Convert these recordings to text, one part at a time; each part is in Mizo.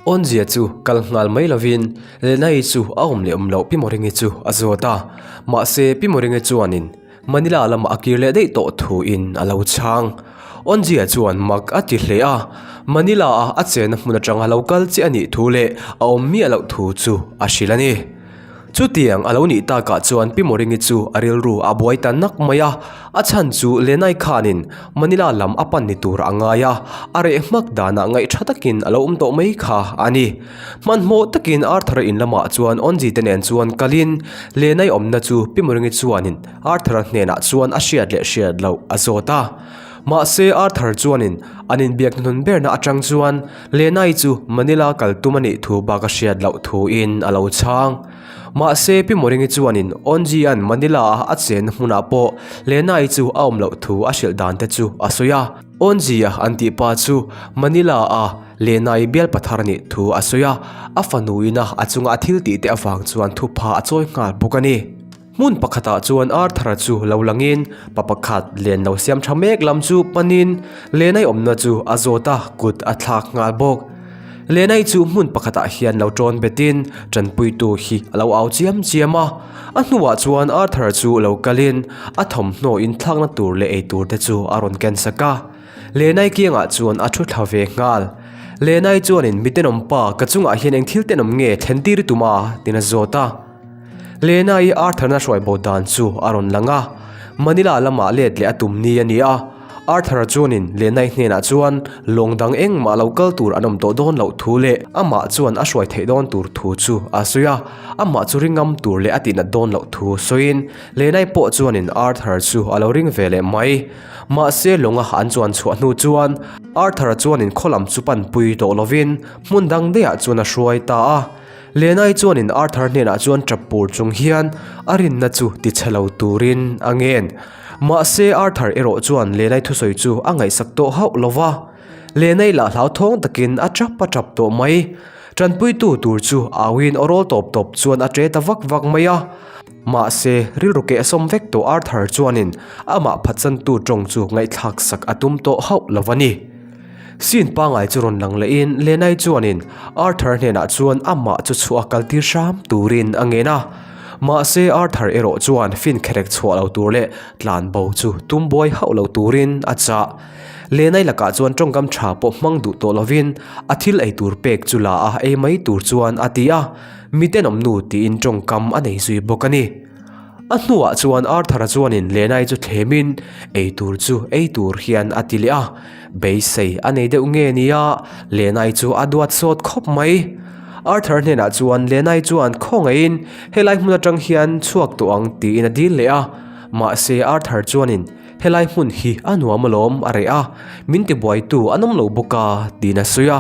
Awnzia chu kal nghal mai lovin Lenai chu a awm leh awm loh Pi Mawringi chu a zawt a, mahse Pi Mawringi chuanin Manila lamah a kir leh daih tawh thuin a lo chhang. Awnzia chuan mak a ti hle a, Manila a a chenna hmun atanga lo kal chiah a nih thu leh a awm miah loh thu chu a hrilh a ni. Chutiang a lo nih takah chuan Pi Mawringi chu a rilru a buai ta nak mai a, a chhan chu Lenai khanin Manila lam a pan ni tur a ngai a, a reh hmak danah ngaihtha takin a lo awm tawh mai kha a ni. Hmanhmawh takin Arthur-a in lamah chuan Onji te nen chuan kalin Lenai awmna chu Pi Mawringi chuanin Arthur-a hnenah chuan a hriat leh hriat loh a zawt a. Mahse Arthur chuanin an inbiak hnuhnun berna atang chuan Lenai chu Manila kal tum a nih thu bak a hriat loh thuin a lo chhang. Mahse Pi Mawringi chuanin Onji-a'n Manila-a a chenna hmunah pawh Lenai chu a awm loh thu a hrilh dan te chu a sawi a. Onji-a an tih pa chu Manila-a Lenai bial pathar a nih thu a sawi a, a fanuina a chunga a thil tih te avang chuan thupha a chawi nghal bawk a ni. Hmun pakhatah chuan Arthur-a chu lo langin pa pakhat len lo siam tha mek lam chu panin Lenai awmna chu a zawt a, kut a thlak nghal bawk. Lenai chu hmun pakhatah hian lo tawn betin tanpuitu hi a lo au chiam chiam a. A hnuah chuan Arthur-a chu lo kalin a thawmhnaw inthlakna tur leh eitur te chu a rawn ken sak a. Lenai kiangah chuan a thu thla ve nghal. Lenai chuanin mi tenawm pa ka chungah hian eng thil tenawm nge thlen tir i tum a? tiin a zawt a. Lena-i Arthur-na hruai bo dan chu a rawn lang a, Manila lamah let leh a tum ni a ni a. Arthur-a chuanin Lena-i hnenah chuan lawng dang engmah lo kal tur an awm tawh dawn loh thu leh amah chuan a hruai theih dawn tur thu chu a sawi a, amah chu ringam tur leh a tihnat dawn loh thu sawiin Lena-i pawh chuanin Arthur chu a lo ring ve leh mai. Mahse lawnga an chuan chhuah hnu chuan Arthur-a chuanin khaw lam chu panpui tawh lovin hmun dang daihah chuan a hruai ta a. Lenai chuanin Arthur hnenah chuan tap pur chung hian a rinna chu ti chhe lo turin a ngen. Mahse Arthur erawh chuan Lenai thusawi chu a ngaihsak tawh hauh lo va. Lenai lah hlauthawng takin a tap a tap tawh mai. Tanpuitu tur chu auin aw rawl tawp tawp chuan a ṭe ta vak vak mai a. Mahse rilru keh sawm vek tawh Arthur chuanin amah phatsantu ṭawng chu ngaihthlak sak a tum tawh hauh lo a ni. Scene pangai chu rawn lang lehin Lenai chuanin Arthur hnenah chuan amah chu chhuah a kaltir hram turin a ngen a. Mahse Arthur erawh chuan fin kherek chhuah lo tur leh tlan bo chu tum buai hauh lo turin a chah. Lenai lakah chuan tawngkam tha pawh hmang duh tawh lovin a thil ei tur pek chu la a ei mai tur chuan a ti a, mi tenawm nu tiin tawngkam a nei zui bawk a ni. A hnuah chuan Arthur-a chuanin Lenai chu thlemin ei tur chu ei tur hian a ti leh a, beisei a nei deuh nge nia, Lenai chu a duat sawt khawp mai. Arthur hnenah chuan Lenai chuan khawngaihin helai hmun atang hian chhuak tawh ang tiin a dil leh a, mahse Arthur chuanin helai hmun hi a nuam alawm a reh a, min tibuaitu an awm lo bawk a tiin a sawi a.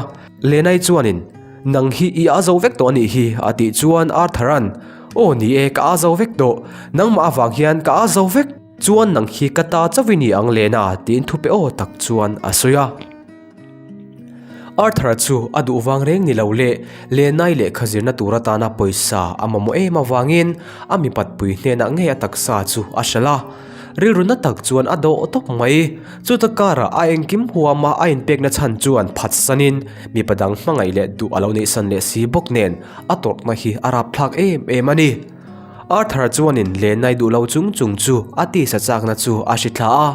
Lenai chuanin nang hi i a zo vek tawh a nih hi a tih chuan Arthur-a'n Aw ni e, ka a zo vek tawh. Nangmah avang hian ka a zo vek. Chuan nang hi ka ta chauh i ni ang Lena tiin thupe aw tak chuan a sawi a. Arthur-a chu a duh vang reng ni lo leh Lenai lehkha zirna tur atana pawisa a mamawh em avangin a mipatpui hnenah ngei a taksa chu a hralh a. Rilru na tak chuan a dawh tawp mai. Chuta karah a engkim huama a inpekna chhan chuan phatsanin mipa dang hmangaih leh duh a lo neihsan leh si bawk nen a tawrhna hi a rapthlak em em a ni. Arthur chuanin Lenai duh lo chung chung chu a tisa chakna chu a hri thla a,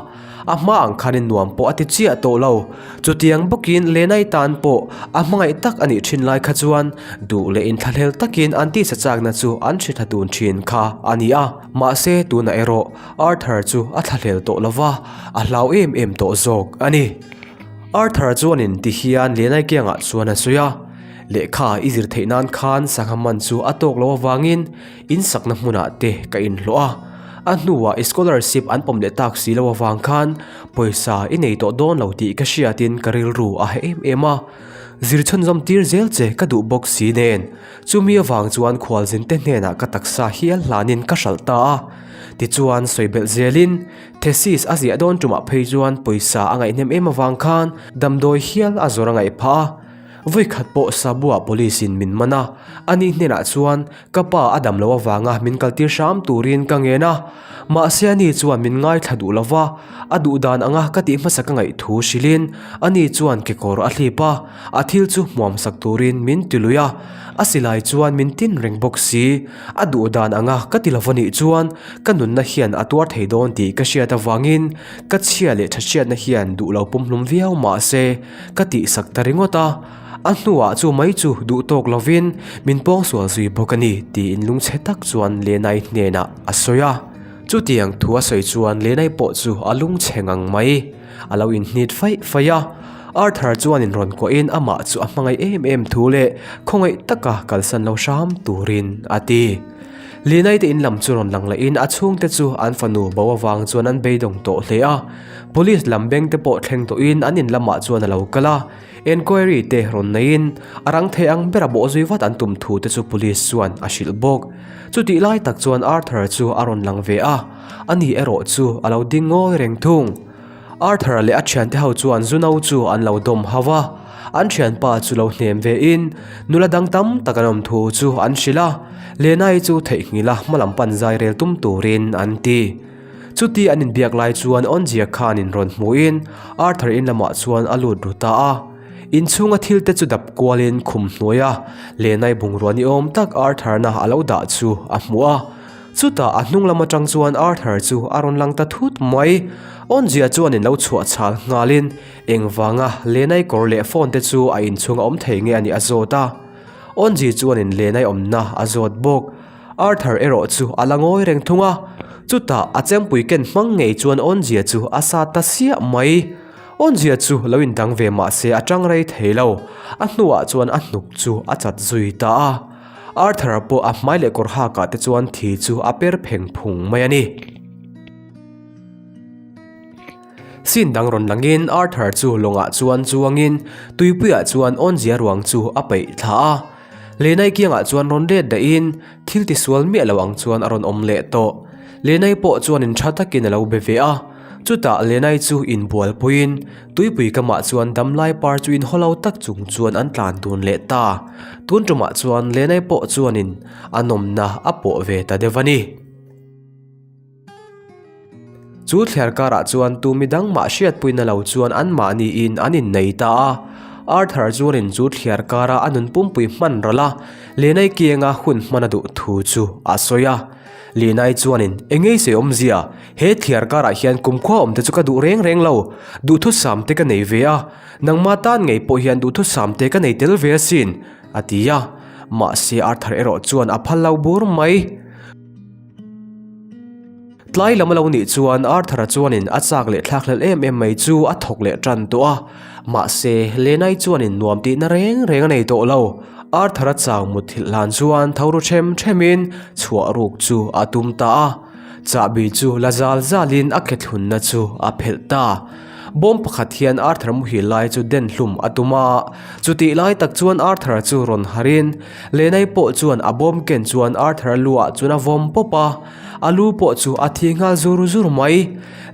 a hma ang khanin nuam pawh a ti chiah tawh lo. Chutiang bawkin Lenai tan pawh a hmangaih tak a nih thin lai kha chuan duh leh inthlahlel takin an tisa chakna chu an hri thla tun thin kha a ni a. Mahse tunah erawh Arthur chu a thlahlel tawh lo va, a hlau em em tawh zawk a ni. Arthur chuanin ti hian Lenai kiangah chuan a sawi a. Lehkha i zir theih nan khan sangha man chu a tawk lo avangin in sakna hmunah te ka inhlawh a. A hnuah i scholarship an pawm leh tak si lo avang khan pawisa i nei tawh dawn lo tih ka hriatin ka rilru a heh em em a. Zir chhunzawm tir zel che ka duh bawk si nen chumi avang chuan khualzin te hnenah ka taksa hial hlanin ka hralh ta a. Tichuan sawi belh zelin thesis a ziah dawn tumah phei chuan pawisa a ngaihnem em avang khan damdawi hial a zawr a ngaih phah a. Vawikhat pawh Sabua police in min man a, ani hnenah chuan ka pa a dam loh avanga min kaltir hram turin ka ngen a, mahse ani chuan min ngaithla duh lo va, a duh dan anga ka tih hmasa ka ngaih thu hrilhin ani chuan kekawr a hlip a, a thil chu hmuam sak turin min ti lui a, a silai chuan min tin reng bawk si, a duh dan anga ka ti lo va nih chuan ka nunna hian a tuar thei dawn tih ka hriat avangin ka chhia leh tha hriatna hian duh lo pumhlum viau mahse ka tihsak ta ringawt a. A hnuah chu mai chu duh tawk lovin min pawngsual zui bawk a ni tiin lungchhe tak chuan Lenai hnenah a sawi a. Chutiang thu a sawi chuan Lenai pawh chu a lungchhe ngang mai. A lo inhnit faih faih a. Arthur chuan inrawn kuahin amah chu a hmangaih em em thu leh khawngaih taka kalsan lo hram turin a ti. Lenai te in lam chu rawn lang lehin a chhungte chu an fanu bo avang chuan an beidawng tawh hle a. Police lam beng te pawh thleng tawhin an in lamah chuan a lo kal a. Enquiry te rawn neiin a rang thei ang bera bawh zui vat an tum thu te chu police chuan a hrilh bawk. Chutih lai tak chuan Arthur chu a rawn lang ve a, ani erawh chu a lo ding ngawi reng thung. Arthur leh a thiante ho chuan Zuno chu an lo dawm hau a, an thianpa chu lo hnem ve in nula dang tam tak an awm thu chu an hrilh a, Lenai chu theihnghilh a hmalam pan zai rel tum turin an ti. Chuti an inbiak lai chuan Onzia khan in rawn hmuhin Arthur in lamah chuan a lut ru ta a. Inchhunga thil te chu dap kualin khum hnuaia Lenai bungrua ni awm tak Arthur na a lo dah chu a hmu a. Chutah a hnung lam atang chuan Arthur chu a rawn lang ta thut mai. Onzia chuan in lo chhuah chhal nghalin engvanga Lenai kawr leh phone te chu a inchhunga awm thei nge a nih a zawt a. Onzi chuan in Lenai awmna a zawt bawk. Arthur erawh chu a la ngawi reng thung a, chutah a chempui ken hmang ngei chuan Onzia chu a sat ta siah mai. Onzia chu lo indang ve mah se a tang rei thei lo, a hnuah chuan a hnuk chu a chat zui ta a. Arthur-a pawh a hmai leh kawr hakah te chuan thi chu a per pheng phung mai a ni. Scene dang rawn langin Arthur chu lawngah chuan chuangin tuipuiah chuan Onzia ruang chu a peih thla a. Lenai kiangah chuan rawn let dahin thil tisual miah lo ang chuan a rawn awm leh tawh. Lenai pawh chuanin tha takin a lo be ve a. Chutah Lenai chu inbualpuiin tuipui kamah chuan damlai par chu inhaw lo tak chung chuan an tlan dun leh ta. Tun tumah chuan Lenai pawh chuanin a nawmna a pawh ve ta deuh a ni. Chu thliar karah chuan tu midang mah hriatpuina lo chuan anmahniin an innei ta a. Arthur chuanin chu thliar kara a nun pumpui hman ral a, Lenai kianga hun hman a duh thu chu a sawi a. Lenai chuanin, Engei sawi awmzia, he thliar karah hian kumkhua awmte chu ka duh reng reng lo, duhthusam te ka nei ve a, nangma tan ngei pawh hian duhthusam te ka nei tel ve asin, a ti a. Mahse Arthur erawh chuan a phal lo bur mai. Tlai lam a lo nih chuan Arthur-a chuanin a chak leh thlak hlelh em em mai chu a thawk leh tan tawh a, mahse Lenai chuanin nuam tihna reng reng a nei tawh lo. Arthur-a chau mutthilh hlan chuan tho ru them themin chhuah ruk chu a tum ta a, chahbi chu la zal zalin a kethlunna chu a phelh ta. Bawm pakhat hian Arthur muhil lai chu den hlum a tum a, chutih lai tak chuan Arthur-a chu rawn harhin Lenai pawh chuan a bawm ken chuan Arthur-a lu ah chuan a vawm pawp a, a lu pawh chu a thi nghal zur zur mai.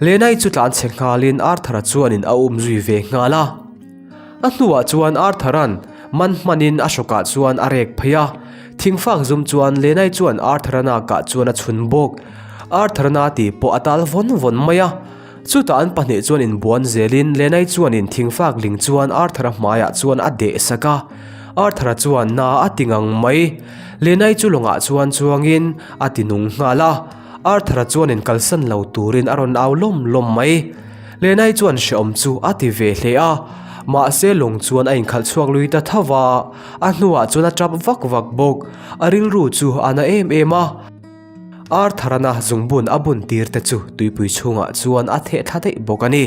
Lenai chu tlan chhe nghalin Arthur-a chuanin a um zui ve nghal a. A hnuah chuan Arthur-a'n man hmanin a hrawkah chuan a rek phei a, thingfak zum chuan Lenai chuan Arthur-a nakah chuan a chhun bawk. Arthur-a na tih pawh a tal vawn vawn mai a. Chutah an pahnih chuan inbuan zelin Lenai chuanin thingfak ling chuan Arthur-a hmaiah chuan a deh sak a. Arthur-a chuan na a ti ngang mai. Lenai chu lawngah chuan chuangin a ti nung nghal a. Arthur-a chuanin kalsan lo turin a rawn au lawm lawm mai. Lenai chuan hrehawm chu a ti ve hle a. Mahse lawng chuan a inkhalh chhuak lui ta tho va, a hnuah chuan a tap vak vak bawk. A rilru chu a na em em a. Arthur-ana zungbun a bun tir te chu tuipui chhungah chuan a theh thla daih bawk a ni.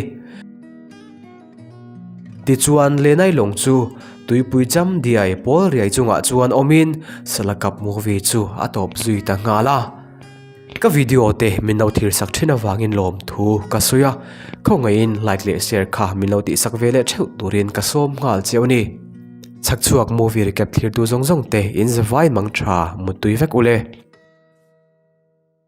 Tichuan Lenai lawng chu tuipui cham diai pawl riai chungah chuan awmin Salakap movie chu a tawp zui ta nghal a. Ka video te min lo thir sak thin avangin lawm thu ka sawi a, khawngaihin like leh share kha min lo tihsak ve leh theuh turin ka sawm nghal che a ni. Chhakchhuak movie recap thirtu zawng zawng te in zavai mang tha muttui vek ule.